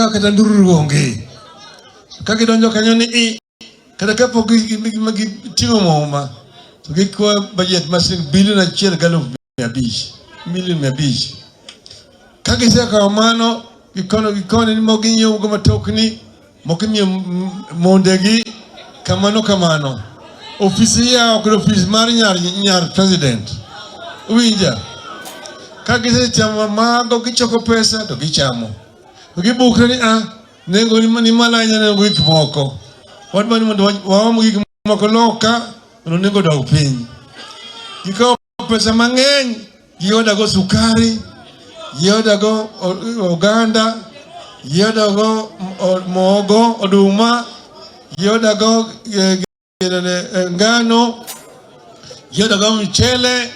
ka kata ndururu onge. Ka gidonjo kanyo ni i kata kapok giting'o muma to gikwayo budget mar siling 1.5 billion, 500 million. Ka gisekawo mano, gikono gikoni ni moko ginyiewo go matokni, moko imiyo mondegi, kamano kamano. Ofis iyawo kod ofis mar nyar president. Winja? Ka gisechamo mago, gichoko pesa to gichamo. To gibukre ni a nengo ni malo ahinya, nengo gik moko. Wadwaro ni mondo waom gik moko loka mondo nengo odog piny. Gikawo pesa mang'eny, giodago sukari, giodago oganda, giodago mogo, oduma, giodago ngano, giodago mchele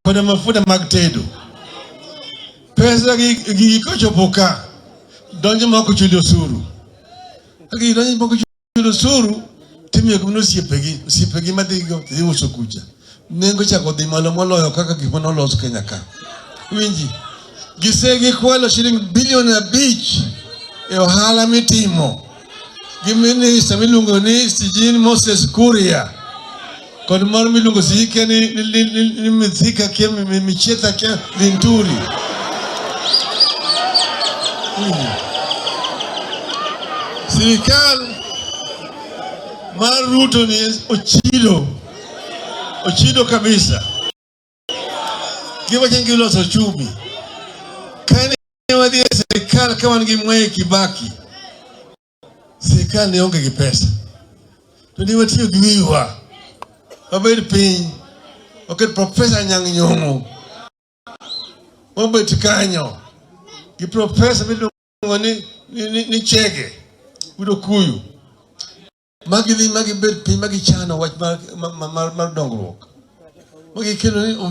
kod mafuta mag tedo. Pesa gi gigi kochopo ka donjo ma ok ochuli osuru. Ka gigi donjo ma ok ochuli osuru, timiyo gi mana osiepegi, osiepegi madhi go dhi uso kucha. Nengo chako dhi malo moloyo kaka gik mane olos Kenya ka. Winji, gise gikwalo siling 5 billion e ohala mitimo gi minista miluongo ni Sijin Moses Kuria kod moro miluongo sijike ni Mithika kia Michietha kia Linturi. Winji. Sirikal mar Ruto ni ochido, ochido kabisa. Giwacho ni giloso uchumi. Kane wadhi e sirikal ka wan gi Mwai Kibaki, sirikal ne onge gi pesa. To ne watiyo gi wiwa. Wabed piny, waket Profesa Anyang' Nyong'o mobet kanyo gi profesa miluongo ni Chege wuod Okuyu. Magidhi magibet piny magichano wach mar dongruok. Magikelo ni